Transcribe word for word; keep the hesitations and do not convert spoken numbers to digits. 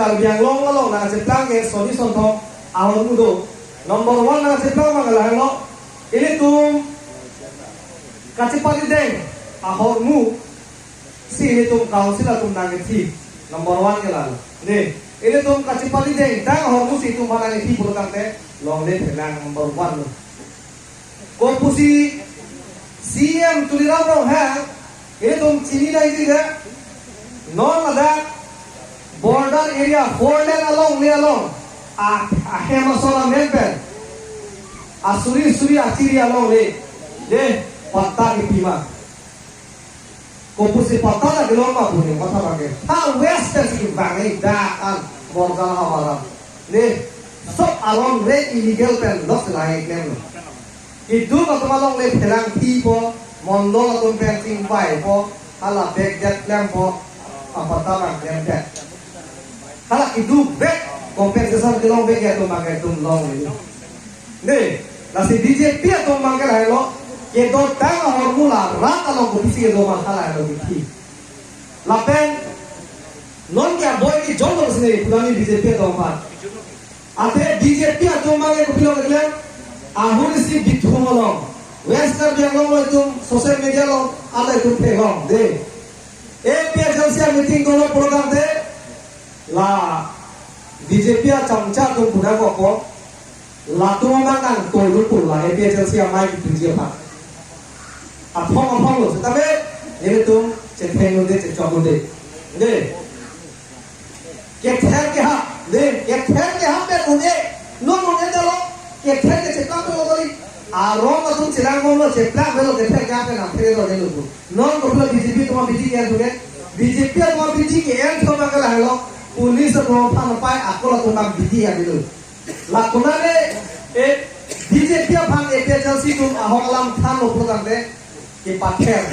Karbi Anglong along nangcheplang ke soni sonthom ahormu do. Number one nangcheplang abang lahelo. Ilitum kachepatideng ahormu si ilitum council atum nangkethi. Number one ke lalo. Dei, ilitum kachepatideng tang ahormu si itum aphan nangkethi pulotangte longle phelang number one lo. Kopusi C M Tuliram Ronghang, ilitum chini nangji ke, non ladak border area four lane along le along, a, ahem asor amen pen, asuri suri achiri along le, dei, patta kepima. Kopusi patta ta kelong ma pu ne matha abang ke. Ha West pensi kevang-ik dak an Borjan Hamaram. Dei, sop aron re illegal pen lok selai klemlo. Keduk atum alongle phelang thipo, mondol atum pen chingvaipo, hala backgate klempo, apatta abang klemdet. Hala keduk bek compensation kelong bek atum abang ke itum longle. Dei, lasi B J P atum abang ke lahelo, kedotang ahormu la rat along kopisi kedo ma hala lahelo kethi. Lapen non ke aboi kejor lo sini pudani B J P atum aphan. Athe B J P atum abang ke kopilo keklem, ahut isi bithung along, West Karbi Anglong along itum social media along, ala itum theklong, dei. A P H L C a-meeting dolo pulotangte, la B J P achongcha atum puna kopo, latum abang nangtoi lo pu la A P H L C amei kepiji aphan. Aphong aphong lo, setame nelitum chetheng unde, chechok unde. Dei. Kether kehap, dei, kether kehap pen un-e, non un-e dalo, kether kecheplang lo kali. Arong atum chelang bomlo, cheplang bomlo, kether kehap pen aphere do dei lo pu. Non kopilo B J P atum abidi ke-en thu ke, B J P atum abidi ke-en thu abang ke lahelo, police atum aphan apai akol atum abidi ya dei lo. La konane, eh, B J P aphan A P H L C atum ahok alam thanlo pulotangte, kepather,